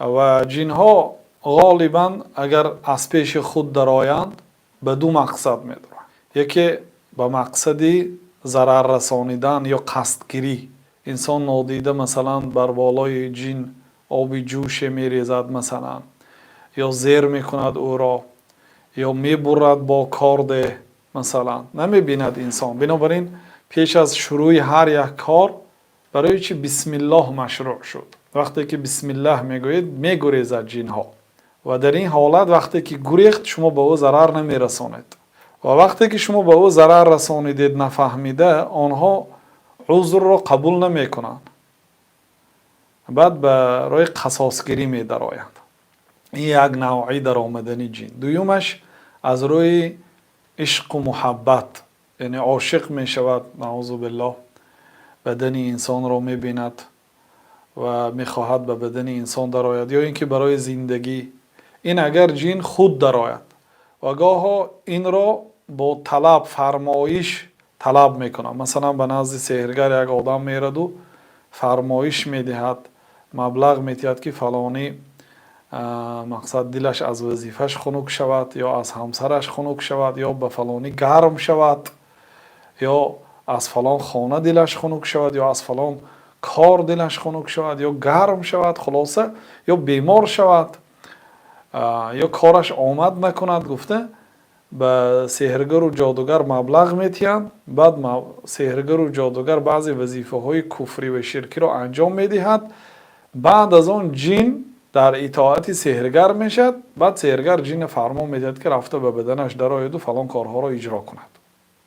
Ва ҷинҳо ғолибан агар аз пеши худ дароянд, ба ду мақсад медароянд. Яке ба мақсади зарар расонидан ё қасдгирӣ. Инсон нодида, масалан, бар болои ҷин оби ҷӯш мерезад, масалан, ё зер мекунад ӯро, ё мебурад бо корд, масалан, намебинад инсон. Бинобар ин пеш аз шурӯи ҳар як кор барои чӣ бисмиллоҳ машрӯъ шуд? Вақте ки бисмиллоҳ мегӯед, мегурезад ҷинҳо ва дар ин ҳолат вақте ки гурехт, шумо ба ӯ зарар намерасонед ва вақте ки шумо ба ӯ зарар расонидед нафаҳмида, онҳо узрро қабул намекунанд. Баъд барои қасосгирӣ медароянд. Ин як навъи даромадани ҷин. Дуюмаш аз рӯи ишқу муҳаббат, яъне ошиқ мешавад, наъӯзу биллоҳ, бадани инсонро мебинад ва мехоҳад ба бадани инсон дарояд ё инки барои зиндагӣ. Ин агар ҷин худ дарояд ва гоҳе инро бо талаб, фармоиш талаб мекунад. Масалан, ба назди соҳиргар як одам меравад ва фармоиш медиҳад, маблағ медиҳад, ки фалонӣ мақсад дилаш аз вазифааш хунук шавад ё аз ҳамсараш хунук шавад ё ба фалонӣ гарм шавад ё аз фалон хона дилаш хунук шавад ё аз фалон кор дилаш хунук шавад ё гарм шавад, хулоса, ё бемор шавад, ё кораш омад накунад, гуфта ба соҳиргар ва ҷодугар маблағ медиҳанд. Баъд соҳиргар ва ҷодугар баъзе вазифаҳои куфрӣ ва ширкиро анҷом медиҳад. Баъд аз он ҷин дар итоати соҳиргар мешавад. Баъд соҳиргар ҷинро фармон медиҳад, ки рафта ба баданаш дарояд ва фалон корҳоро иҷро кунад.